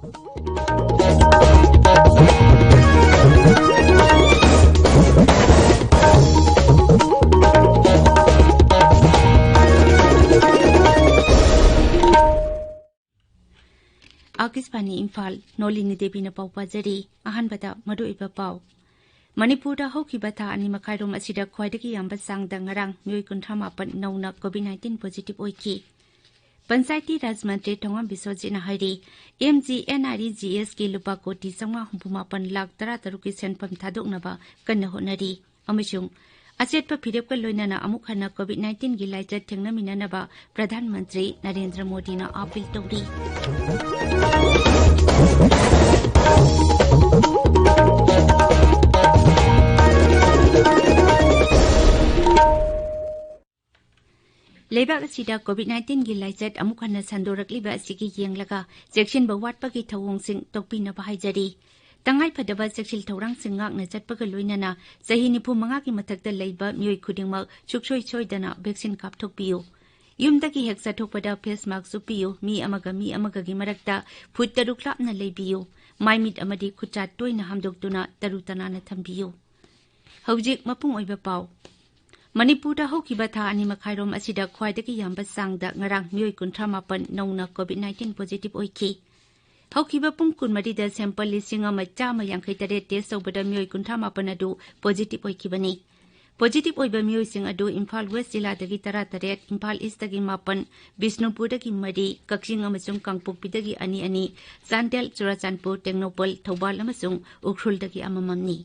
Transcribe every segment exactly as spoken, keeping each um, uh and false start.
ꯑꯥꯀꯥꯁꯕꯥꯅꯤ ꯏꯝꯐꯥꯜ, ꯅꯣꯂꯤꯅꯤ ꯗꯦꯕꯤꯅ ꯄꯥꯎ ꯄꯥꯖꯔꯤ꯫ ꯑꯍꯥꯟꯕꯗ ꯃꯔꯨꯑꯣꯏꯕ ꯄꯥꯎ꯫ ꯃꯅꯤꯄꯨꯔꯗ ꯍꯧꯈꯤꯕ ꯊꯥ ꯑꯅꯤ ꯃꯈꯥꯏꯔꯣꯝ ꯑꯁꯤꯗ ꯈ꯭ꯋꯥꯏꯗꯒꯤ ꯌꯥꯝꯕ ꯆꯥꯡꯗ ꯉꯔꯥꯡ ꯃꯤꯑꯣꯏ ꯀꯨꯟꯊ꯭ꯔꯥ ꯃꯥꯄꯟ ꯅꯧꯅ ꯀꯣꯚꯤꯗ ꯅꯥꯏꯟꯇꯤꯟ ꯄꯣꯖꯤꯇꯤꯚ ꯑꯣꯏꯈꯤ꯫ ꯄꯟꯆꯥꯌꯇꯤ ꯔꯥꯖ ꯃꯟꯇ꯭ꯔꯤ ꯊꯣꯉꯥꯝ ꯕꯤꯁ꯭ꯋꯖꯤꯠꯅ ꯍꯥꯏꯔꯤ, M G N R E G ꯑꯦꯁꯀꯤ ꯂꯨꯄꯥ ꯀꯣꯇꯤ ꯆꯥꯝꯃꯉꯥ ꯍꯨꯝꯐꯨ ꯃꯥꯄꯟ ꯂꯥꯈ ꯇꯔꯥ ꯇꯔꯨꯛꯀꯤ ꯁꯦꯟꯐꯝ ꯊꯥꯗꯣꯛꯅꯕ ꯀꯟꯅ ꯍꯣꯠꯅꯔꯤ ꯑꯃꯁꯨꯡ ꯑꯆꯦꯠꯄ ꯐꯤꯔꯦꯞꯀ ꯂꯣꯏꯅꯅ ꯑꯃꯨꯛ ꯍꯟꯅ ꯀꯣꯚꯤꯗ ꯅꯥꯏꯟꯇꯤꯟꯒꯤ ꯂꯥꯏꯆꯠ ꯊꯦꯡꯅꯃꯤꯟꯅꯅꯕ ꯄ꯭ꯔꯙꯥꯟ ꯃꯟꯇ꯭ꯔꯤ ꯅꯔꯦꯟꯗ꯭ꯔ ꯃꯣꯗꯤꯅ ꯑꯥꯄꯤꯜ ꯇꯧꯔꯤ꯫ ꯂꯩꯕꯥꯛ ꯑꯁꯤꯗ ꯀꯣꯚꯤꯗ ꯅꯥꯏꯟꯇꯤꯟꯒꯤ ꯂꯥꯏꯆꯠ ꯑꯃꯨꯛ ꯍꯟꯅ ꯁꯟꯗꯣꯔꯛꯂꯤꯕ ꯑꯁꯤꯒꯤ ꯌꯦꯡꯂꯒ ꯆꯦꯛꯁꯤꯟꯕ ꯋꯥꯠꯄꯒꯤ ꯊꯧꯑꯣꯡꯁꯤꯡ ꯇꯧꯕꯤꯅꯕ ꯍꯥꯏꯖꯔꯤ꯫ ꯇꯉꯥꯏꯐꯗꯕ ꯆꯦꯛꯁꯤꯜ ꯊꯧꯔꯥꯡꯁꯤꯡ ꯉꯥꯛꯅ ꯆꯠꯄꯒ ꯂꯣꯏꯅꯅ ꯆꯍꯤ ꯅꯤꯐꯨ ꯃꯉꯥꯒꯤ ꯃꯊꯛꯇ ꯂꯩꯕ ꯃꯤꯑꯣꯏ ꯈꯨꯗꯤꯡꯃꯛ ꯁꯨꯡꯁꯣꯏ ꯁꯣꯏꯗꯅ ꯚꯦꯛꯁꯤꯟ ꯀꯥꯞꯊꯣꯛꯄꯤꯌꯨ꯫ ꯌꯨꯝꯗꯒꯤ ꯍꯦꯛ ꯆꯠꯊꯣꯛꯄꯗ ꯐꯦꯁ ꯃꯥꯁꯛ ꯎꯞꯄꯤꯌꯨ꯫ ꯃꯤ ꯑꯃꯒ ꯃꯤ ꯑꯃꯒꯒꯤ ꯃꯔꯛꯇ ꯐꯨꯠ ꯇꯔꯨꯛ ꯂꯥꯞꯅ ꯂꯩꯕꯤꯌꯨ꯫ ꯃꯥꯏꯃꯤꯠ ꯑꯃꯗꯤ ꯈꯨꯠꯆꯥ ꯇꯣꯏꯅ ꯍꯥꯝꯗꯣꯛꯇꯨꯅ ꯇꯔꯨ ꯇꯅꯥꯟꯅ ꯊꯝꯕꯤꯌꯨ꯫ ꯍꯧꯖꯤꯛ ꯃꯄꯨꯡ ꯑꯣꯏꯕ ꯄꯥꯎ꯫ ꯃꯅꯤꯄꯨꯔꯗ ꯍꯧꯈꯤꯕ ꯊꯥ ꯑꯅꯤ ꯃꯈꯥꯏꯔꯣꯝ ꯑꯁꯤꯗ ꯈ꯭ꯋꯥꯏꯗꯒꯤ ꯌꯥꯝꯕ ꯆꯥꯡꯗ ꯉꯔꯥꯡ ꯃꯤꯑꯣꯏ ꯀꯨꯟꯊ꯭ꯔꯥ ꯃꯥꯄꯟ ꯅꯧꯅ ꯀꯣꯚꯤꯗ ꯅꯥꯏꯟꯇꯤꯟ ꯄꯣꯖꯤꯇꯤꯚ ꯑꯣꯏꯈꯤ꯫ ꯍꯧꯈꯤꯕ ꯄꯨꯡ ꯀꯨꯟꯃꯔꯤꯗ ꯁꯦꯝꯄꯜ ꯂꯤꯁꯤꯡ ꯑꯃ ꯆꯥꯝꯃ ꯌꯥꯡꯈꯩ ꯇꯔꯦꯠ ꯇꯦꯁ ꯇꯧꯕꯗ ꯃꯤꯑꯣꯏ ꯀꯨꯟꯊ꯭ꯔꯥ ꯃꯥꯄꯟ ꯑꯗꯨ ꯄꯣꯖꯤꯇꯤꯚ ꯑꯣꯏꯈꯤꯕꯅꯤ꯫ ꯄꯣꯖꯤꯇꯤꯚ ꯑꯣꯏꯕ ꯃꯤꯑꯣꯏꯁꯤꯡ ꯑꯗꯨ ꯏꯝꯐꯥꯜ ꯋꯦꯁ ꯖꯤꯂꯥꯗꯒꯤ ꯇꯔꯥ ꯇꯔꯦꯠ, ꯏꯝꯐꯥꯜ ꯏꯁꯇꯒꯤ ꯃꯥꯄꯟ, ꯕꯤꯁꯅꯨꯄꯨꯔꯗꯒꯤ ꯃꯔꯤ, ꯀꯛꯆꯤꯡ ꯑꯃꯁꯨꯡ ꯀꯥꯡꯄꯣꯛꯄꯤꯗꯒꯤ ꯑꯅꯤ ꯑꯅꯤ, ꯆꯥꯟꯗꯦꯜ, ꯆꯨꯔꯥꯆꯥꯟꯄꯨꯔ, ꯇꯦꯡꯅꯧꯄꯜ, ꯊꯧꯕꯥꯜ ꯑꯃꯁꯨꯡ ꯎꯈ꯭ꯔꯨꯜꯗꯒꯤ ꯑꯃꯃꯝꯅꯤ꯫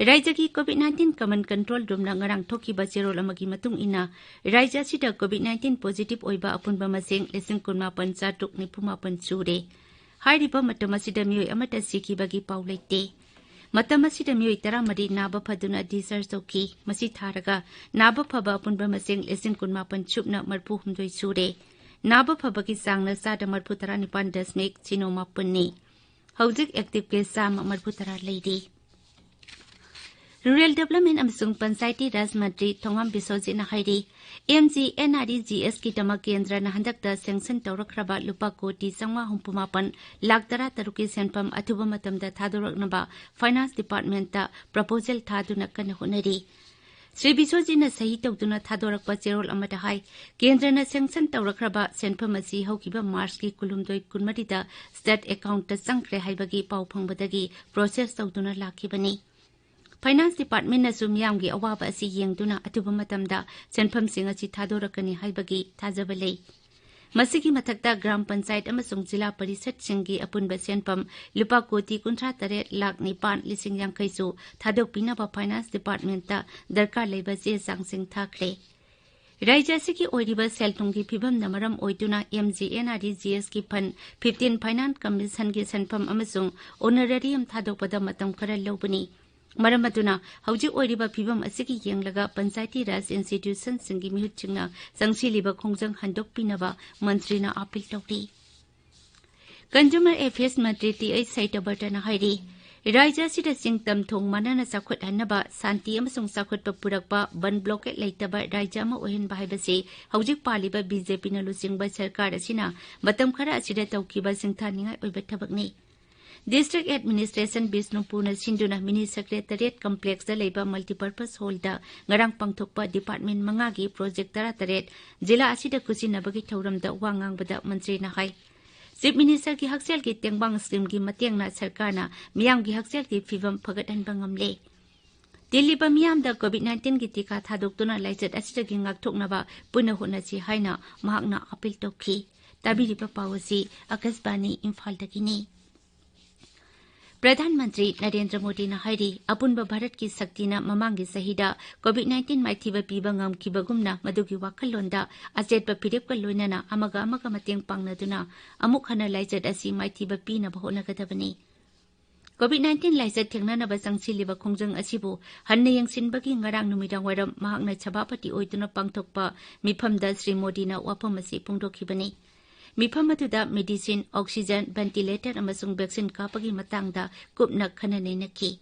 ꯔꯥꯏꯖ꯭ꯌꯒꯤ ꯀꯣꯚꯤꯗ ꯅꯥꯏꯟꯇꯤꯟ ꯀꯃꯟ ꯀꯟꯇ꯭ꯔꯣꯜ ꯔꯨꯝꯅ ꯉꯔꯥꯡ ꯊꯣꯛꯈꯤꯕ ꯆꯦꯔꯣꯜ ꯑꯃꯒꯤ ꯃꯇꯨꯡ ꯏꯟꯅ, ꯔꯥꯏꯖ꯭ꯌ ꯑꯁꯤꯗ ꯀꯣꯚꯤꯗ ꯅꯥꯏꯟꯇꯤꯟ ꯄꯣꯖꯤꯇꯤꯚ ꯑꯣꯏꯕ ꯑꯄꯨꯟꯕ ꯃꯁꯤꯡ ꯂꯤꯁꯤꯡ ꯀꯨꯟꯃꯥꯄꯟ ꯆꯥꯇ꯭ꯔꯨꯛ ꯅꯤꯐꯨ ꯃꯥꯄꯟ ꯁꯨꯔꯦ꯫ ꯍꯥꯏꯔꯤꯕ ꯃꯇꯝ ꯑꯁꯤꯗ ꯃꯤꯑꯣꯏ ꯑꯃꯠꯇ ꯁꯤꯈꯤꯕꯒꯤ ꯄꯥꯎ ꯂꯩꯇꯦ꯫ ꯃꯇꯝ ꯑꯁꯤꯗ ꯃꯤꯑꯣꯏ ꯇꯔꯥꯃꯔꯤ ꯅꯥꯕ ꯐꯗꯨꯅ ꯗꯤꯁꯆꯥꯔꯖ ꯇꯧꯈꯤ꯫ ꯃꯁꯤ ꯊꯥꯔꯒ ꯅꯥꯕ ꯐꯕ ꯑꯄꯨꯟꯕ ꯃꯁꯤꯡ ꯂꯤꯁꯤꯡ ꯀꯨꯟꯃꯥꯄꯟ ꯁꯨꯞꯅ ꯃꯔꯤꯐꯨ ꯍꯨꯝꯗꯣꯏ ꯁꯨꯔꯦ꯫ ꯅꯥꯕ ꯐꯕꯒꯤ ꯆꯥꯡꯅ ꯆꯥꯗ ꯃꯔꯤꯐꯨ ꯇꯔꯥ ꯅꯤꯄꯥꯟ ꯗꯁꯃꯤꯛ ꯁꯤꯅꯣ ꯃꯥꯄꯟꯅꯤ꯫ ꯍꯧꯖꯤꯛ ꯑꯦꯛꯇꯤꯚ ꯀꯦꯁ ꯆꯥꯝꯃ ꯃꯔꯤꯐꯨ ꯇꯔꯥ ꯂꯩꯔꯤ꯫ ꯔꯨꯔꯦꯜ ꯗꯤꯕ꯭ꯂꯞꯃꯦꯟ ꯑꯃꯁꯨꯡ ꯄꯟꯆꯥꯌꯇꯤ ꯔꯥꯖ ꯃꯟꯇ꯭ꯔꯤ ꯊꯣꯉꯥꯝ ꯕꯤꯁ꯭ꯋꯖꯤꯠꯅ ꯍꯥꯏꯔꯤ, M G N R E G ꯑꯦꯁꯀꯤꯗꯃꯛ ꯀꯦꯟꯗ꯭ꯔꯅ ꯍꯟꯗꯛꯇ ꯁꯦꯡꯁꯟ ꯇꯧꯔꯛꯈ꯭ꯔꯕ ꯂꯨꯄꯥ ꯀꯣꯇꯤ ꯆꯥꯝꯃꯉꯥ ꯍꯨꯝꯐꯨ ꯃꯥꯄꯟ ꯂꯥꯈ ꯇꯔꯥ ꯇꯔꯨꯛꯀꯤ ꯁꯦꯟꯐꯝ ꯑꯊꯨꯕ ꯃꯇꯝꯗ ꯊꯥꯗꯣꯔꯛꯅꯕ ꯐꯥꯏꯅꯥꯟꯁ ꯗꯤꯄꯥꯔꯠꯃꯦꯟꯠꯇ ꯄ꯭ꯔꯄꯣꯖꯦꯜ ꯊꯥꯗꯨꯅ ꯀꯟꯅ ꯍꯣꯠꯅꯔꯤ꯫ ꯁ꯭ꯔꯤ ꯕꯤꯁ꯭ꯋꯖꯤꯠꯅ ꯁꯍꯤ ꯇꯧꯗꯨꯅ ꯊꯥꯗꯣꯔꯛꯄ ꯆꯦꯔꯣꯜ ꯑꯃꯗ ꯍꯥꯏ, ꯀꯦꯟꯗ꯭ꯔꯅ ꯁꯦꯡꯁꯟ ꯇꯧꯔꯛꯈ꯭ꯔꯕ ꯁꯦꯟꯐꯝ ꯑꯁꯤ ꯍꯧꯈꯤꯕ ꯃꯥꯔꯆꯀꯤ ꯀꯨꯟꯍꯨꯝꯗꯣꯏ ꯀꯨꯟꯃꯔꯤꯗ ꯁ꯭ꯇꯦꯠ ꯑꯦꯀꯥꯎꯟꯠꯇ ꯆꯪꯈ꯭ꯔꯦ ꯍꯥꯏꯕꯒꯤ ꯄꯥꯎ ꯐꯪꯕꯗꯒꯤ ꯄ꯭ꯔꯣꯁꯦꯁ ꯇꯧꯗꯨꯅ ꯂꯥꯛꯈꯤꯕꯅꯤ꯫ ꯐꯥꯏꯅꯥꯟꯁ ꯗꯤꯄꯥꯔꯠꯃꯦꯟꯠꯅꯁꯨ ꯃꯤꯌꯥꯝꯒꯤ ꯑꯋꯥꯕ ꯑꯁꯤ ꯌꯦꯡꯗꯨꯅ ꯑꯊꯨꯕ ꯃꯇꯝꯗ ꯁꯦꯟꯐꯝꯁꯤꯡ ꯑꯁꯤ ꯊꯥꯗꯣꯔꯛꯀꯅꯤ ꯍꯥꯏꯕꯒꯤ ꯊꯥꯖꯕ ꯂꯩ꯫ ꯃꯁꯤꯒꯤ ꯃꯊꯛꯇ ꯒ꯭ꯔꯥꯝ ꯄꯟꯆꯥꯌꯠ ꯑꯃꯁꯨꯡ ꯖꯤꯂꯥ ꯄꯔꯤꯁꯠꯁꯤꯡꯒꯤ ꯑꯄꯨꯟꯕ ꯁꯦꯟꯐꯝ ꯂꯨꯄꯥ ꯀꯣꯇꯤ ꯀꯨꯟꯊ꯭ꯔꯥ ꯇꯔꯦꯠ ꯂꯥꯈ ꯅꯤꯄꯥꯟ ꯂꯤꯁꯤꯡ ꯌꯥꯡꯈꯩꯁꯨ ꯊꯥꯗꯣꯛꯄꯤꯅꯕ ꯐꯥꯏꯅꯥꯟꯁ ꯗꯤꯄꯥꯔꯠꯃꯦꯟꯠꯇ ꯗꯔꯀꯥꯔ ꯂꯩꯕ ꯆꯦ ꯆꯥꯡꯁꯤꯡ ꯊꯥꯈ꯭ꯔꯦ꯫ ꯔꯥꯖ꯭ꯌ ꯑꯁꯤꯒꯤ ꯑꯣꯏꯔꯤꯕ ꯁꯦꯜ ꯊꯨꯝꯒꯤ ꯐꯤꯕꯝꯅ ꯃꯔꯝ ꯑꯣꯏꯗꯨꯅ M G N R E G ꯑꯦꯁꯀꯤ ꯐꯟ ꯐꯤꯐꯇꯤꯟ ꯐꯥꯏꯅꯥꯟꯁ ꯀꯃꯤꯁꯟꯒꯤ ꯁꯦꯟꯐꯝ ꯑꯃꯁꯨꯡ ꯑꯣꯅꯔꯦꯔꯤꯌꯝ ꯊꯥꯗꯣꯛꯄꯗ ꯃꯇꯝ ꯈꯔ ꯂꯧꯕꯅꯤ꯫ ꯃꯔꯝ ꯑꯗꯨꯅ ꯍꯧꯖꯤꯛ ꯑꯣꯏꯔꯤꯕ ꯐꯤꯕꯝ ꯑꯁꯤꯒꯤ ꯌꯦꯡꯂꯒ ꯄꯟꯆꯥꯌꯇꯤ ꯔꯥꯖ ꯏꯟꯁꯇꯤꯇ꯭ꯌꯨꯁꯟꯁꯤꯡꯒꯤ ꯃꯤꯍꯨꯠꯁꯤꯡꯅ ꯆꯪꯁꯤꯜꯂꯤꯕ ꯈꯣꯡꯖꯪ ꯍꯟꯗꯣꯛꯄꯤꯅꯕ ꯃꯟꯇ꯭ꯔꯤꯅ ꯑꯥꯄꯤꯜ ꯇꯧꯔꯤ꯫ ꯀꯟꯖꯨꯃꯔ ꯑꯦꯐꯤꯌꯔꯁ ꯃꯟꯇ꯭ꯔꯤ ꯇꯤ ꯑꯩꯆ ꯁꯩꯇꯕꯔꯇꯅ ꯍꯥꯏꯔꯤ, ꯔꯥꯖ꯭ꯌ ꯑꯁꯤꯗ ꯆꯤꯡ ꯇꯝ ꯊꯣꯡ ꯃꯥꯟꯅꯅ ꯆꯥꯎꯈꯠꯍꯟꯅꯕ ꯁꯥꯟꯇꯤ ꯑꯃꯁꯨꯡ ꯆꯥꯎꯈꯠꯄ ꯄꯨꯔꯛꯄ ꯕꯟ ꯕ꯭ꯂꯣꯀꯦꯠ ꯂꯩꯇꯕ ꯔꯥꯖ꯭ꯌ ꯑꯃ ꯑꯣꯏꯍꯟꯕ ꯍꯥꯏꯕꯁꯤ ꯍꯧꯖꯤꯛ ꯄꯥꯜꯂꯤꯕ ꯕꯤ ꯖꯦ ꯄꯤꯅ ꯂꯨꯆꯤꯡꯕ ꯁꯔꯀꯥꯔ ꯑꯁꯤꯅ ꯃꯇꯝ ꯈꯔ ꯑꯁꯤꯗ ꯇꯧꯈꯤꯕ ꯁꯤꯡꯊꯥꯅꯤꯡꯉꯥꯏ ꯑꯣꯏꯕ ꯊꯕꯛꯅꯤ꯫ ꯗꯤꯁꯇ꯭ꯔꯤꯛ ꯑꯦꯗꯃꯤꯅꯤꯁꯇ꯭ꯔꯦꯁꯟ ꯕꯤꯁꯅꯨꯄꯨꯔꯅ ꯁꯤꯟꯗꯨꯅ ꯃꯤꯅꯤ ꯁꯦꯀ꯭ꯔꯦꯇꯔꯤꯌꯦꯠ ꯀꯝꯄ꯭ꯂꯦꯛꯁꯇ ꯂꯩꯕ ꯃꯜꯇꯤꯄꯔꯄꯁ ꯍꯣꯜꯗ ꯉꯔꯥꯡ ꯄꯥꯡꯊꯣꯛꯄ ꯗꯤꯄꯥꯔꯠꯃꯦꯟ ꯃꯉꯥꯒꯤ ꯄ꯭ꯔꯣꯖꯦꯛ ꯇꯔꯥꯇꯔꯦꯠ ꯖꯤꯂꯥ ꯑꯁꯤꯗ ꯈꯨꯠꯁꯤꯟꯅꯕꯒꯤ ꯊꯧꯔꯝꯗ ꯋꯥ ꯉꯥꯡꯕꯗ ꯃꯟꯇ꯭ꯔꯤꯅ ꯍꯥꯏ, ꯆꯤꯐ ꯃꯤꯅꯤꯁꯇꯔꯒꯤ ꯍꯛꯁꯦꯜꯒꯤ ꯇꯦꯡꯕꯥꯡ ꯁ꯭ꯀꯤꯝꯒꯤ ꯃꯇꯦꯡꯅ ꯁꯔꯀꯥꯔꯅ ꯃꯤꯌꯥꯝꯒꯤ ꯍꯛꯁꯦꯜꯒꯤ ꯐꯤꯕꯝ ꯐꯒꯠꯍꯟꯕ ꯉꯝꯂꯦ꯫ ꯇꯤꯜꯂꯤꯕ ꯃꯤꯌꯥꯝꯗ ꯀꯣꯚꯤꯗ ꯅꯥꯏꯟꯇꯤꯟꯒꯤ ꯇꯤꯀꯥ ꯊꯥꯗꯣꯛꯇꯨꯅ ꯂꯥꯏꯆꯠ ꯑꯁꯤꯗꯒꯤ ꯉꯥꯛꯊꯣꯛꯅꯕ ꯄꯨꯟꯅ ꯍꯣꯠꯅꯁꯤ ꯍꯥꯏꯅ ꯃꯍꯥꯛꯅ ꯑꯥꯄꯤꯜ ꯇꯧꯈꯤ꯫ ꯇꯥꯕꯤꯔꯤꯕ ꯄꯥꯎ ꯑꯁꯤ ꯑꯀꯥꯁꯕꯥꯅꯤ ꯏꯝꯐꯥꯜꯗꯒꯤꯅꯤ꯫ ꯄ꯭ꯔꯙꯥꯟ ꯃꯟꯇ꯭ꯔꯤ ꯅꯔꯦꯟꯗ꯭ꯔ ꯃꯣꯗꯤꯅ ꯍꯥꯏꯔꯤ, ꯑꯄꯨꯟꯕ ꯚꯥꯔꯠꯀꯤ ꯁꯛꯇꯤꯅ ꯃꯃꯥꯡꯒꯤ ꯆꯍꯤꯗ ꯀꯣꯚꯤꯗ ꯅꯥꯏꯟꯇꯤꯟ ꯃꯥꯏꯊꯤꯕ ꯄꯤꯕ ꯉꯝꯈꯤꯕꯒꯨꯝꯅ ꯃꯗꯨꯒꯤ ꯋꯥꯈꯜꯂꯣꯟꯗ ꯑꯆꯦꯠꯄ ꯐꯤꯔꯦꯞꯀ ꯂꯣꯏꯅꯅ ꯑꯃꯒ ꯑꯃꯒ ꯃꯇꯦꯡ ꯄꯥꯡꯅꯗꯨꯅ ꯑꯃꯨꯛ ꯍꯟꯅ ꯂꯥꯏꯆꯠ ꯑꯁꯤ ꯃꯥꯏꯊꯤꯕ ꯄꯤꯅꯕ ꯍꯣꯠꯅꯒꯗꯕꯅꯤ꯫ ꯀꯣꯚꯤꯗ ꯅꯥꯏꯟꯇꯤꯟ ꯂꯥꯏꯆꯠ ꯊꯦꯡꯅꯅꯕ ꯆꯪꯁꯤꯜꯂꯤꯕ ꯈꯣꯡꯖꯪ ꯑꯁꯤꯕꯨ ꯍꯟꯅ ꯌꯦꯡꯁꯤꯟꯕꯒꯤ ꯉꯔꯥꯡ ꯅꯨꯃꯤꯗꯥꯡꯋꯥꯏꯔꯝ ꯃꯍꯥꯛꯅ ꯁꯚꯥꯄꯇꯤ ꯑꯣꯏꯗꯨꯅ ꯄꯥꯡꯊꯣꯛꯄ ꯃꯤꯐꯝꯗ ꯁ꯭ꯔꯤ ꯃꯣꯗꯤꯅ ꯋꯥꯐꯝ ꯑꯁꯤ ꯐꯣꯡꯗꯣꯛꯈꯤꯕꯅꯤ꯫ ꯃꯤꯐꯝ ꯑꯗꯨꯗ ꯃꯦꯗꯤꯁꯤꯟ, ꯑꯣꯛꯁꯤꯖꯟ, ꯚꯦꯟꯇꯤꯂꯦꯇꯔ ꯑꯃꯁꯨꯡ ꯚꯦꯛꯁꯤꯟ ꯀꯥꯞꯄꯒꯤ ꯃꯇꯥꯡꯗ ꯀꯨꯞꯅ ꯈꯟꯅ ꯅꯩꯅꯈꯤ꯫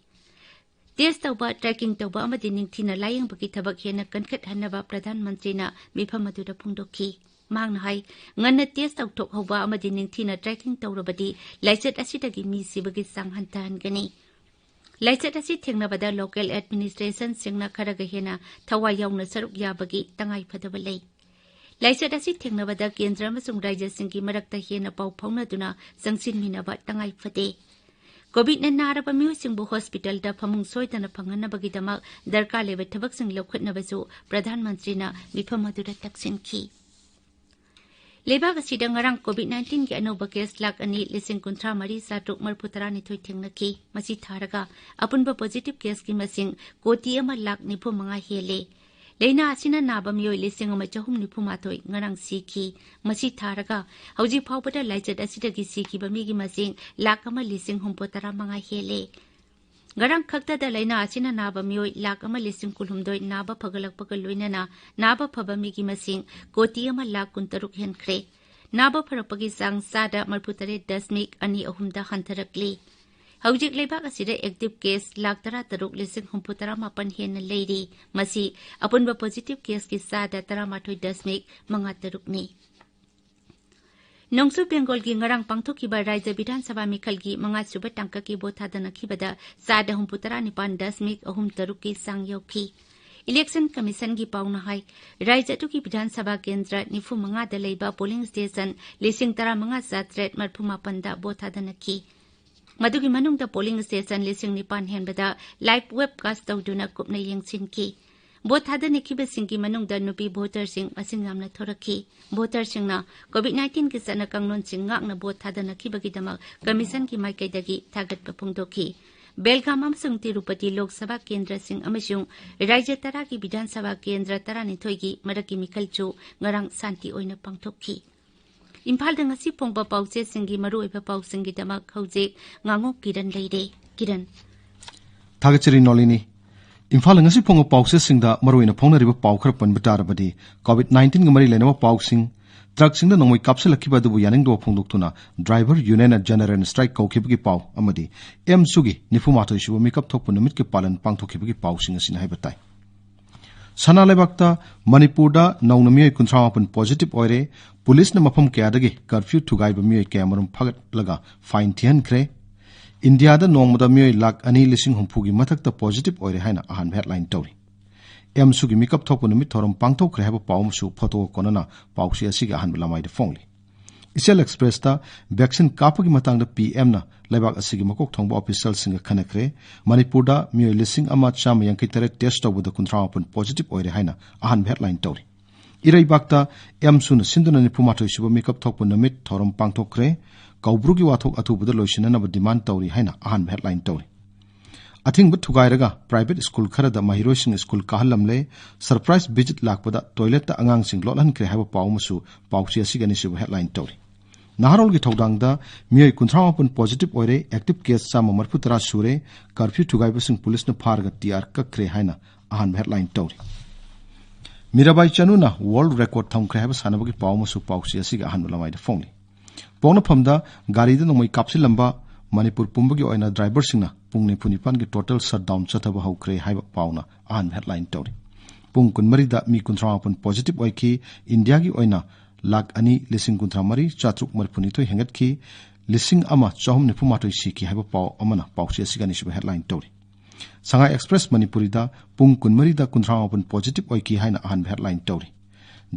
ꯇꯦꯁ ꯇꯧꯕ, ꯇ꯭ꯔꯦꯀꯤꯡ ꯇꯧꯕ ꯑꯃꯗꯤ ꯅꯤꯡꯊꯤꯅ ꯂꯥꯌꯦꯡꯕꯒꯤ ꯊꯕꯛ ꯍꯦꯟꯅ ꯀꯟꯈꯠꯍꯟꯅꯕ ꯄ꯭ꯔꯙꯥꯟ ꯃꯟꯇ꯭ꯔꯤꯅ ꯃꯤꯐꯝ ꯑꯗꯨꯗ ꯐꯣꯡꯗꯣꯛꯈꯤ꯫ ꯃꯍꯥꯛꯅ ꯍꯥꯏ, ꯉꯟꯅ ꯇꯦꯁ ꯇꯧꯊꯣꯛꯍꯧꯕ ꯑꯃꯗꯤ ꯅꯤꯡꯊꯤꯅ ꯇ꯭ꯔꯦꯀꯤꯡ ꯇꯧꯔꯕꯗꯤ ꯂꯥꯏꯆꯠ ꯑꯁꯤꯗꯒꯤ ꯃꯤ ꯁꯤꯕꯒꯤ ꯆꯥꯡ ꯍꯟꯊꯍꯟꯒꯅꯤ꯫ ꯂꯥꯏꯆꯠ ꯑꯁꯤ ꯊꯦꯡꯅꯕꯗ ꯂꯣꯀꯦꯜ ꯑꯦꯗꯃꯤꯅꯤꯁꯇ꯭ꯔꯦꯁꯟꯁꯤꯡꯅ ꯈꯔꯒ ꯍꯦꯟꯅ ꯊꯋꯥꯏ ꯌꯥꯎꯅ ꯁꯔꯨꯛ ꯌꯥꯕꯒꯤ ꯇꯉꯥꯏ ꯐꯗꯕ ꯂꯩ꯫ ꯂꯥꯏꯆꯠ ꯑꯁꯤ ꯊꯦꯡꯅꯕꯗ ꯀꯦꯟꯗ꯭ꯔ ꯑꯃꯁꯨꯡ ꯔꯥꯖ꯭ꯌꯁꯤꯡꯒꯤ ꯃꯔꯛꯇ ꯍꯦꯟꯅ ꯄꯥꯎ ꯐꯥꯎꯅꯗꯨꯅ ꯆꯪꯁꯤꯟꯃꯤꯟꯅꯕ ꯇꯉꯥꯏ ꯐꯗꯦ꯫ ꯀꯣꯚꯤꯗꯅ ꯅꯥꯔꯕ ꯃꯤꯑꯣꯏꯁꯤꯡꯕꯨ ꯍꯣꯁꯄꯤꯇꯥꯜꯗ ꯐꯃꯨꯡ ꯁꯣꯏꯗꯅ ꯐꯪꯍꯟꯅꯕꯒꯤꯗꯃꯛ ꯗꯔꯀꯥꯔ ꯂꯩꯕ ꯊꯕꯛꯁꯤꯡ ꯂꯧꯈꯠꯅꯕꯁꯨ ꯄ꯭ꯔꯙꯥꯟ ꯃꯟꯇ꯭ꯔꯤꯅ ꯃꯤꯐꯝ ꯑꯗꯨꯗ ꯇꯛꯁꯤꯟꯈꯤ꯫ ꯂꯩꯕꯥꯛ ꯑꯁꯤꯗ ꯉꯔꯥꯡ ꯀꯣꯚꯤꯗ ꯅꯥꯏꯟꯇꯤꯟꯒꯤ ꯑꯅꯧꯕ ꯀꯦꯁ ꯂꯥꯈ ꯑꯅꯤ ꯂꯤꯁꯤꯡ ꯀꯨꯟꯊ꯭ꯔꯥ ꯃꯔꯤ ꯆꯥꯇ꯭ꯔꯨꯛ ꯃꯔꯤꯐꯨ ꯇꯔꯥꯅꯤꯊꯣꯏ ꯊꯦꯡꯅꯈꯤ꯫ ꯃꯁꯤ ꯊꯥꯔꯒ ꯑꯄꯨꯟꯕ ꯄꯣꯖꯤꯇꯤꯚ ꯀꯦꯁꯀꯤ ꯃꯁꯤꯡ ꯀꯣꯇꯤ ꯑꯃ ꯂꯥꯈ ꯅꯤꯐꯨ ꯃꯉꯥ ꯍꯦꯜꯂꯦ꯫ ꯂꯥꯏꯅꯥ ꯑꯁꯤꯅ ꯅꯥꯕ ꯃꯤꯑꯣꯏ ꯂꯤꯁꯤꯡ ꯑꯃ ꯆꯍꯨꯝ ꯅꯤꯐꯨ ꯃꯥꯊꯣꯏ ꯉꯔꯥꯡ ꯁꯤꯈꯤ꯫ ꯃꯁꯤ ꯊꯥꯔꯒ ꯍꯧꯖꯤꯛ ꯐꯥꯎꯕꯗ ꯂꯥꯏꯆꯠ ꯑꯁꯤꯗꯒꯤ ꯁꯤꯈꯤꯕ ꯃꯤꯒꯤ ꯃꯁꯤꯡ ꯂꯥꯈ ꯑꯃ ꯂꯤꯁꯤꯡ ꯍꯨꯝꯐꯨ ꯇꯔꯥ ꯃꯉꯥ ꯍꯦꯜꯂꯦ꯫ ꯉꯔꯥꯡ ꯈꯛꯇꯗ ꯂꯥꯏꯅꯥ ꯑꯁꯤꯅ ꯅꯥꯕ ꯃꯤꯑꯣꯏ ꯂꯥꯈ ꯑꯃ ꯂꯤꯁꯤꯡ ꯀꯨꯟꯍꯨꯝꯗꯣꯏ ꯅꯥꯕ ꯐꯒꯠꯂꯛꯄꯒ ꯂꯣꯏꯅꯅ ꯅꯥꯕ ꯐꯕ ꯃꯤꯒꯤ ꯃꯁꯤꯡ ꯀꯣꯇꯤ ꯑꯃ ꯂꯥꯈ ꯀꯨꯟꯇꯔꯨꯛ ꯍꯦꯟꯈ꯭ꯔꯦ꯫ ꯅꯥꯕ ꯐꯔꯛꯄꯒꯤ ꯆꯥꯡ ꯆꯥꯗ ꯃꯔꯤꯐꯨꯇꯔꯦꯠ ꯗꯁꯃꯤꯛ ꯑꯅꯤ ꯑꯍꯨꯝꯗ ꯍꯟꯊꯔꯛꯂꯤ꯫ ꯍꯧꯖꯤꯛ ꯂꯩꯕꯥꯛ ꯑꯁꯤꯗ ꯑꯦꯛꯇꯤꯚ ꯀꯦꯁ ꯂꯥꯈ ꯇꯔꯥ ꯇꯔꯨꯛ ꯂꯤꯁꯤꯡ ꯍꯨꯝꯐꯨ ꯇꯔꯥ ꯃꯥꯄꯟ ꯍꯦꯟꯅ ꯂꯩꯔꯤ꯫ ꯃꯁꯤ ꯑꯄꯨꯟꯕ ꯄꯣꯖꯤꯇꯤꯚ ꯀꯦꯁꯀꯤ ꯆꯥꯗ ꯇꯔꯥꯃꯥꯊꯣꯏ ꯗꯁꯃꯤꯛ ꯃꯉꯥ ꯇꯔꯨꯛꯅꯤ꯫ ꯅꯣꯡꯆꯨꯞ ꯕꯦꯡꯒꯣꯜꯒꯤ ꯉꯔꯥꯡ ꯄꯥꯡꯊꯣꯛꯈꯤꯕ ꯔꯥꯖ꯭ꯌ ꯕꯤꯙꯥꯟ ꯁꯚꯥ ꯃꯤꯈꯜꯒꯤ ꯃꯉꯥ ꯁꯨꯕ ꯇꯥꯡꯀꯛꯀꯤ ꯚꯣꯠ ꯊꯥꯗꯅꯈꯤꯕꯗ ꯆꯥꯗ ꯍꯨꯝꯐꯨ ꯇꯔꯥ ꯅꯤꯄꯥꯟ ꯗꯁꯃꯤꯛ ꯑꯍꯨꯝ ꯇꯔꯨꯛꯀꯤ ꯆꯥꯡ ꯌꯧꯈꯤ꯫ ꯏꯂꯦꯛꯁꯟ ꯀꯃꯤꯁꯟꯒꯤ ꯄꯥꯎꯅ ꯍꯥꯏ, ꯔꯥꯖ꯭ꯌ ꯑꯗꯨꯒꯤ ꯕꯤꯙꯥꯟ ꯁꯚꯥ ꯀꯦꯟꯗ꯭ꯔ ꯅꯤꯐꯨ ꯃꯉꯥꯗ ꯂꯩꯕ ꯄꯣꯂꯤꯡ ꯁ꯭ꯇꯦꯁꯟ ꯂꯤꯁꯤꯡ ꯇꯔꯥ ꯃꯉꯥ ꯆꯥꯇ꯭ꯔꯦꯠ ꯃꯔꯤꯐꯨ ꯃꯥꯄꯟꯗ ꯚꯣꯠ ꯊꯥꯗꯅꯈꯤ꯫ ꯃꯗꯨꯒꯤ ꯃꯅꯨꯡꯗ ꯄꯣꯂꯤꯡ ꯁ꯭ꯇꯦꯁꯟ ꯂꯤꯁꯤꯡ ꯅꯤꯄꯥꯟ ꯍꯦꯟꯕꯗ ꯂꯥꯏꯚ ꯋꯦꯕꯀꯥꯁ ꯇꯧꯗꯨꯅ ꯀꯨꯞꯅ ꯌꯦꯡꯁꯤꯟꯈꯤ꯫ ꯚꯣꯠ ꯊꯥꯗꯅꯈꯤꯕꯁꯤꯡꯒꯤ ꯃꯅꯨꯡꯗ ꯅꯨꯄꯤ ꯚꯣꯇꯔꯁꯤꯡ ꯃꯁꯤꯡ ꯌꯥꯝꯅ ꯊꯣꯔꯛꯈꯤ꯫ ꯚꯣꯇꯔꯁꯤꯡꯅ ꯀꯣꯚꯤꯗ ꯅꯥꯏꯟꯇꯤꯟꯒꯤ ꯆꯠꯅ ꯀꯥꯡꯂꯣꯟꯁꯤꯡ ꯉꯥꯛꯅ ꯚꯣꯠ ꯊꯥꯗꯅꯈꯤꯕꯒꯤꯗꯃꯛ ꯀꯃꯤꯁꯟꯒꯤ ꯃꯥꯏꯀꯩꯗꯒꯤ ꯊꯥꯒꯠꯄ ꯐꯣꯡꯗꯣꯛꯈꯤ꯫ ꯕꯦꯜꯒꯥꯝ ꯑꯃꯁꯨꯡ ꯇꯤꯔꯨꯄꯇꯤ ꯂꯣꯛ ꯁꯚꯥ ꯀꯦꯟꯗ꯭ꯔꯁꯤꯡ ꯑꯃꯁꯨꯡ ꯔꯥꯖ꯭ꯌ ꯇꯔꯥꯒꯤ ꯕꯤꯙꯥꯟ ꯁꯚꯥ ꯀꯦꯟꯗ꯭ꯔ ꯇꯔꯥꯅꯤꯊꯣꯏꯒꯤ ꯃꯔꯛꯀꯤ ꯃꯤꯈꯜꯁꯨ ꯉꯔꯥꯡ ꯁꯥꯟꯇꯤ ꯑꯣꯏꯅ ꯄꯥꯡꯊꯣꯛꯈꯤ꯫ ꯏꯝꯐꯥꯜꯗ ꯉꯁꯤ ꯐꯣꯡꯕ ꯄꯥꯎꯆꯦꯁꯤꯡꯒꯤ ꯃꯔꯨꯑꯣꯏꯕ ꯄꯥꯎꯁꯤꯡꯒꯤꯗꯃꯛ ꯍꯧꯖꯤꯛ ꯉꯥꯉꯣꯛ ꯀꯤꯔꯟ ꯂꯩꯔꯦ꯫ ꯀꯤꯔꯟ꯫ ꯊꯥꯒꯠꯆꯔꯤ ꯅꯣꯂꯤꯅꯤ꯫ ꯏꯝꯐꯥꯜꯗ ꯉꯁꯤ ꯐꯣꯡꯕ ꯄꯥꯎꯆꯦꯁꯤꯡꯗ ꯃꯔꯨꯑꯣꯏꯅ ꯐꯣꯡꯅꯔꯤꯕ ꯄꯥꯎ ꯈꯔ ꯄꯟꯕ ꯇꯥꯔꯕꯗꯤ, ꯀꯣꯚꯤꯗ ꯅꯥꯏꯟꯇꯤꯟꯒ ꯃꯔꯤ ꯂꯩꯅꯕ ꯄꯥꯎꯁꯤꯡ, ꯇ꯭ꯔꯛꯁꯤꯡꯗ ꯅꯣꯡꯃꯩ ꯀꯥꯞꯁꯤꯜꯂꯛꯈꯤꯕ ꯑꯗꯨꯕꯨ ꯌꯥꯅꯤꯡꯗꯕ ꯐꯣꯡꯗꯣꯛꯇꯨꯅ driver union ꯅ general strike ꯀꯧꯈꯤꯕꯒꯤ ꯄꯥꯎ ꯑꯃꯗꯤ ꯑꯦꯝꯁꯨꯒꯤ ꯅꯤꯐꯨ ꯃꯥꯊꯣꯏ ꯁꯨꯕ ꯃꯤꯀꯞ ꯊꯣꯛꯄ ꯅꯨꯃꯤꯠꯀꯤ ꯄꯥꯂꯟ ꯄꯥꯡꯊꯣꯛꯈꯤꯕꯒꯤ ꯄꯥꯎꯁꯤꯡ ꯑꯁꯤꯅ ꯍꯥꯏꯕ ꯇꯥꯏ꯫ ꯁꯅꯥ ꯂꯩꯕꯥꯛꯇ ꯃꯅꯤꯄꯨꯔꯗ ꯅꯧꯅ ꯃꯤꯑꯣꯏ ꯀꯨꯟꯊ꯭ꯔꯥ ꯃꯥꯄꯟ positive ꯑꯣꯏꯔꯦ꯫ ꯄꯨꯂꯤꯁꯅ ꯃꯐꯝ ꯀꯌꯥꯗꯒꯤ curfew ꯊꯨꯒꯥꯏꯕ ꯃꯤꯑꯣꯏ ꯀꯌꯥꯃꯔꯨꯝ ꯐꯥꯒꯠꯂꯒ fine ꯊꯤꯍꯟꯈ꯭ꯔꯦ꯫ ꯏꯟꯗꯤꯌꯥꯗ ꯅꯣꯡꯃꯗ ꯃꯤꯑꯣꯏ ꯂꯥꯈ ꯑꯅꯤ ꯂꯤꯁꯤꯡ ꯍꯨꯝꯐꯨꯒꯤ ꯃꯊꯛꯇ positive ꯑꯣꯏꯔꯦ ꯍꯥꯏꯅ ꯑꯍꯥꯟꯕ headline ꯇꯧꯔꯤ꯫ ꯑꯦꯝꯁꯨꯒꯤ ꯃꯤꯀꯞ ꯊꯣꯛꯄ ꯅꯨꯃꯤꯠ ꯊꯧꯔꯝ ꯄꯥꯡꯊꯣꯛꯈ꯭ꯔꯦ ꯍꯥꯏꯕ ꯄꯥꯎ ꯑꯃꯁꯨ photo ꯀꯣꯟꯅꯅ ꯄꯥꯎꯆꯦ ꯑꯁꯤꯒꯤ ꯑꯍꯥꯟꯕ ꯂꯃꯥꯏꯗ ꯐꯣꯡꯂꯤ꯫ ꯏꯆꯦꯜ Express ꯇ vaccine ꯀꯥꯞꯄꯒꯤ ꯃꯇꯥꯡꯗ ꯄꯤ ꯑꯦꯝꯅ ꯂꯩꯕꯥꯛ ꯑꯁꯤꯒꯤ ꯃꯀꯣꯛ ꯊꯣꯡꯕ official ꯁꯤꯡꯒ ꯈꯟꯅꯈ꯭ꯔꯦ꯫ ꯃꯅꯤꯄꯨꯔꯗ ꯃꯤꯑꯣꯏ ꯂꯤꯁꯤꯡ ꯑꯃ ꯆꯥꯝꯃ ꯌꯥꯡꯈꯩ ꯇꯔꯦꯠ test ꯇꯧꯕꯗ ꯀꯨꯟꯊ꯭ꯔꯥ ꯃꯥꯄꯟ positive ꯑꯣꯏꯔꯦ ꯍꯥꯏꯅ ꯑꯍꯥꯟꯕ headline ꯇꯧꯔꯤ꯫ ꯏꯔꯩꯕꯥꯛꯇ ꯑꯦꯝꯁꯨꯅ ꯁꯤꯟꯗꯨꯅ ꯅꯤꯐꯨ ꯃꯥꯊꯣꯏ ꯁꯨꯕ ꯃꯤꯀꯞ ꯊꯣꯛꯄ ꯅꯨꯃꯤꯠ ꯊꯧꯔꯝ ꯄꯥꯡꯊꯣꯛꯈ꯭ꯔꯦ꯫ ꯀꯧꯕ꯭ꯔꯨꯒꯤ ꯋꯥꯊꯣꯛ ꯑꯊꯨꯕꯗ ꯂꯣꯏꯁꯤꯟꯅꯅꯕ demand ꯇꯧꯔꯤ ꯍꯥꯏꯅ ꯑꯍꯥꯟꯕ headline ꯇꯧꯔꯤ꯫ ꯑꯊꯤꯡꯕ ꯊꯨꯒꯥꯏꯔꯒ private school ꯈꯔꯗ ꯃꯍꯩꯔꯣꯏꯁꯤꯡ school ꯀꯥꯍꯜꯂꯝꯂꯦ꯫ Surprise visit ꯂꯥꯛꯄꯗ toilet ꯇ ꯑꯉꯥꯡꯁꯤꯡ ꯂꯣꯠꯍꯟꯈ꯭ꯔꯦ ꯍꯥꯏꯕ ꯄꯥꯎ ꯑꯃꯁꯨ ꯄꯥꯎꯆꯦ ꯑꯁꯤꯒꯤ ꯑꯅꯤꯁꯨꯕ headline ꯇꯧꯔꯤ꯫ ꯅꯍꯥꯔꯣꯜꯒꯤ ꯊꯧꯗꯥꯡꯗ ꯃꯤꯑꯣꯏ ꯀꯨꯟꯊ꯭ꯔꯥ ꯃꯥꯄꯟ positive ꯑꯣꯏꯔꯦ, active case ꯆꯥꯝꯃ ꯃꯔꯤꯐꯨ ꯇꯔꯥ ꯁꯨꯔꯦ, curfew ꯊꯨꯒꯥꯏꯕꯁꯤꯡ ꯄꯨꯂꯤꯁꯅ ꯐꯥꯔꯒ ꯇꯤ ꯑꯥꯔ ꯀꯛꯈ꯭ꯔꯦ ꯍꯥꯏꯅ ꯑꯍꯥꯟꯕ headline ꯇꯧꯔꯤ꯫ ꯃꯤꯔꯥꯕꯥꯏ ꯆꯅꯨꯅ world record ꯊꯝꯈ꯭ꯔꯦ ꯍꯥꯏꯕ ꯁꯥꯟꯅꯕꯒꯤ ꯄꯥꯎ ꯑꯃꯁꯨ ꯄꯥꯎꯆꯦ ꯑꯁꯤꯒꯤ ꯑꯍꯥꯟꯕ ꯂꯃꯥꯏꯗ ꯐꯣꯡꯂꯤ꯫ ꯄꯣꯛꯅꯐꯝꯗ ꯒꯥꯔꯤꯗ ꯅꯣꯡꯃꯩ ꯀꯥꯞꯁꯤꯜꯂꯝꯕ ꯃꯅꯤꯄꯨꯔ ꯄꯨꯝꯕꯒꯤ ꯑꯣꯏꯅ driver ꯁꯤꯡꯅ ꯄꯨꯡ ꯅꯤꯐꯨ ꯅꯤꯄꯥꯟꯒꯤ total shutdown ꯆꯠꯊꯕ ꯍꯧꯈ꯭ꯔꯦ ꯍꯥꯏꯕ ꯄꯥꯎꯅ ꯑꯍꯥꯟꯕ headline ꯇꯧꯔꯤ꯫ ꯄꯨꯡ ꯀꯨꯟꯃꯔꯤꯗ ꯃꯤ ꯀꯨꯟꯊ꯭ꯔꯥ ꯃꯥꯄꯟ positive ꯑꯣꯏꯈꯤ꯫ ꯏꯟꯗꯤꯌꯥꯒꯤ ꯑꯣꯏꯅ ꯂꯥꯈ ꯑꯅꯤ ꯂꯤꯁꯤꯡ ꯀꯨꯟꯊ꯭ꯔꯥ ꯃꯔꯤ ꯆꯥꯇ꯭ꯔꯨꯛ ꯃꯔꯤꯐꯨ ꯅꯤꯊꯣꯏ ꯍꯦꯟꯒꯠꯈꯤ꯫ ꯂꯤꯁꯤꯡ ꯑꯃ ꯆꯍꯨꯝ ꯅꯤꯐꯨ ꯃꯥꯊꯣꯏ ꯁꯤꯈꯤ ꯍꯥꯏꯕ ꯄꯥꯎ ꯑꯃꯅ ꯄꯥꯎꯆꯦ ꯑꯁꯤꯒꯤ ꯑꯅꯤꯁꯨꯕ headline ꯇꯧꯔꯤ꯫ ꯁꯉꯥꯏ Express ꯃꯅꯤꯄꯨꯔꯤꯗ ꯄꯨꯡ ꯀꯨꯟꯃꯔꯤꯗ ꯀꯨꯟꯊ꯭ꯔꯥ ꯃꯥꯄꯟ positive ꯑꯣꯏꯈꯤ ꯍꯥꯏꯅ ꯑꯍꯥꯟꯕ headline ꯇꯧꯔꯤ꯫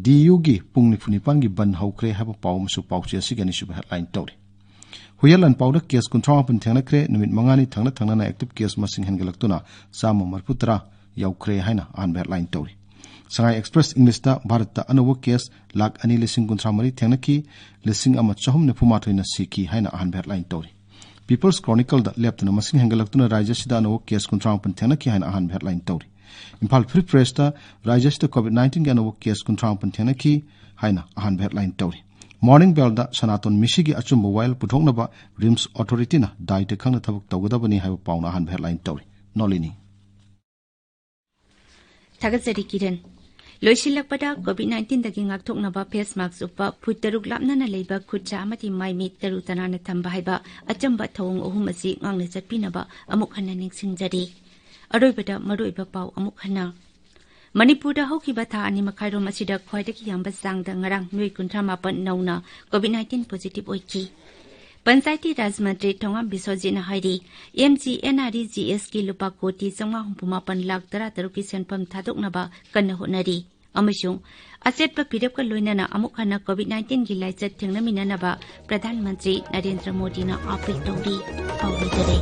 ꯗꯤ ꯌꯨꯒꯤ ꯄꯨꯡ ꯅꯤꯐꯨ ꯅꯤꯄꯥꯟꯒꯤ ꯕꯟ ꯍꯧꯈ꯭ꯔꯦ ꯍꯥꯏꯕ ꯄꯥꯎ ꯑꯃꯁꯨ ꯄꯥꯎꯆꯦ ꯑꯁꯤꯒꯤ ꯑꯅꯤꯁꯨꯕ headline ꯇꯧꯔꯤ꯫ ꯍꯨꯏꯌꯦꯟ ꯂꯥꯟꯄꯥꯎꯗ case ꯀꯨꯟꯊ꯭ꯔꯥ ꯃꯥꯄꯟ ꯊꯦꯡꯅꯈ꯭ꯔꯦ꯫ ꯅꯨꯃꯤꯠ ꯃꯉꯥꯅꯤ ꯊꯪꯅ ꯊꯪꯅꯅ active case ꯃꯁꯤꯡ ꯍꯦꯟꯒꯠꯂꯛꯇꯨꯅ ꯆꯥꯝꯃ ꯃꯔꯤꯐꯨ ꯇꯔꯥ ꯌꯧꯈ꯭ꯔꯦ ꯍꯥꯏꯅ ꯑꯍꯥꯟꯕ headline ꯇꯧꯔꯤ꯫ ꯁꯉꯥꯏ Express English ꯇ ꯚꯥꯔꯠꯇ ꯑꯅꯧꯕ case ꯂꯥꯈ ꯑꯅꯤ ꯂꯤꯁꯤꯡ ꯀꯨꯟꯊ꯭ꯔꯥ ꯃꯔꯤ ꯊꯦꯡꯅꯈꯤ, ꯂꯤꯁꯤꯡ ꯑꯃ ꯆꯍꯨꯝ ꯅꯤꯐꯨ ꯃꯥꯊꯣꯏꯅ ꯁꯤꯈꯤ ꯍꯥꯏꯅ ꯑꯍꯥꯟꯕ headline ꯇꯧꯔꯤ꯫ People's Chronicle ꯗ ꯂꯦꯞꯇꯅ ꯃꯁꯤꯡ ꯍꯦꯟꯒꯠꯂꯛꯇꯨꯅ ꯔꯥꯖ꯭ꯌ ꯑꯁꯤꯗ ꯑꯅꯧꯕ case ꯀꯨꯟꯊ꯭ꯔꯥ ꯃꯥꯄꯟ ꯊꯦꯡꯅꯈꯤ ꯍꯥꯏꯅ ꯑꯍꯥꯟꯕ headline ꯇꯧꯔꯤ꯫ ꯏꯝꯐꯥꯜ Free Press ꯇ ꯔꯥꯖ꯭ꯌ ꯑꯁꯤꯗ COVID nineteen ꯒꯤ ꯑꯅꯧꯕ case ꯀꯨꯟꯊ꯭ꯔꯥ ꯃꯥꯄꯟ ꯊꯦꯡꯅꯈꯤ ꯍꯥꯏꯅ ꯑꯍꯥꯟꯕ headline ꯇꯧꯔꯤ꯫ Morning Bell ꯗ ꯁꯅꯥꯇꯣꯟ ꯃꯤꯁꯤꯒꯤ ꯑꯆꯨꯝꯕ ꯋꯥꯌꯦꯜ ꯄꯨꯊꯣꯛꯅꯕ RIMS Authority ꯅ ꯗꯥꯏꯇ ꯈꯪꯅ ꯊꯕꯛ ꯇꯧꯒꯗꯕꯅꯤ ꯍꯥꯏꯕ ꯄꯥꯎꯅ ꯑꯍꯥꯟꯕ headline ꯇꯧꯔꯤ꯫ ꯅꯣꯂꯤꯅꯤ꯫ ꯊꯥꯒꯠꯆꯔꯤ ꯀꯤꯔꯟ꯫ ꯂꯣꯏꯁꯤꯜꯂꯛꯄꯗ, ꯀꯣꯚꯤꯗ ꯅꯥꯏꯟꯇꯤꯟꯗꯒꯤ ꯉꯥꯛꯊꯣꯛꯅꯕ ꯐꯦꯁ ꯃꯥꯛꯁ ꯎꯞꯄ, ꯐꯨꯠ ꯇꯔꯨꯛ ꯂꯥꯞꯅꯅ ꯂꯩꯕ ꯈꯨꯠ ꯁꯥ ꯑꯃꯗꯤ ꯃꯥꯏ ꯃꯤꯠ ꯇꯔꯨ ꯇꯅꯥꯟꯅ ꯊꯝꯕ ꯍꯥꯏꯕ ꯑꯆꯝꯕ ꯊꯧꯑꯣꯡ ꯑꯍꯨꯝ ꯑꯁꯤ ꯉꯥꯛꯅ ꯆꯠꯄꯤꯅꯕ ꯑꯃꯨꯛ ꯍꯟꯅ ꯅꯤꯡꯁꯤꯡꯖꯔꯤ꯫ ꯑꯔꯣꯏꯕꯗ ꯃꯔꯨꯑꯣꯏꯕ ꯄꯥꯎ ꯑꯃꯨꯛ ꯍꯟꯅ꯫ ꯃꯅꯤꯄꯨꯔꯗ ꯍꯧꯈꯤꯕ ꯊꯥ ꯑꯅꯤ ꯃꯈꯥꯏꯔꯣꯝ ꯑꯁꯤꯗ ꯈ꯭ꯋꯥꯏꯗꯒꯤ ꯌꯥꯝꯕ ꯆꯥꯡꯗ ꯉꯔꯥꯡ ꯃꯤꯑꯣꯏ ꯀꯨꯟꯊ꯭ꯔꯥ ꯃꯥꯄꯟ ꯅꯧꯅ ꯀꯣꯚꯤꯗ ꯅꯥꯏꯟꯇꯤꯟ ꯄꯣꯖꯤꯇꯤꯚ ꯑꯣꯏꯈꯤ꯫ ꯄꯟꯆꯥꯌꯇꯤ ꯔꯥꯖ ꯃꯟꯇ꯭ꯔꯤ ꯊꯣꯉꯥꯝ ꯕꯤꯁ꯭ꯋꯖꯤꯠꯅ ꯍꯥꯏꯔꯤ, M G N R E G ꯑꯦꯁꯀꯤ ꯂꯨꯄꯥ ꯀꯣꯇꯤ ꯆꯥꯝꯃꯉꯥ ꯍꯨꯝꯐꯨ ꯃꯥꯄꯟ ꯂꯥꯈ ꯇꯔꯥ ꯇꯔꯨꯛꯀꯤ ꯁꯦꯟꯐꯝ ꯊꯥꯗꯣꯛꯅꯕ ꯀꯟꯅ ꯍꯣꯠꯅꯔꯤ ꯑꯃꯁꯨꯡ ꯑꯆꯦꯠꯄ ꯐꯤꯔꯦꯞꯀ ꯂꯣꯏꯅꯅ ꯑꯃꯨꯛ ꯍꯟꯅ ꯀꯣꯚꯤꯗ ꯅꯥꯏꯟꯇꯤꯟꯒꯤ ꯂꯥꯏꯆꯠ ꯊꯦꯡꯅꯃꯤꯟꯅꯅꯕ ꯄ꯭ꯔꯙꯥꯟ ꯃꯟꯇ꯭ꯔꯤ ꯅꯔꯦꯟꯗ꯭ꯔ ꯃꯣꯗꯤꯅ ꯑꯥꯄꯤꯜ ꯇꯧꯔꯤ꯫ ꯄꯥꯎ ꯂꯣꯏꯖꯔꯦ꯫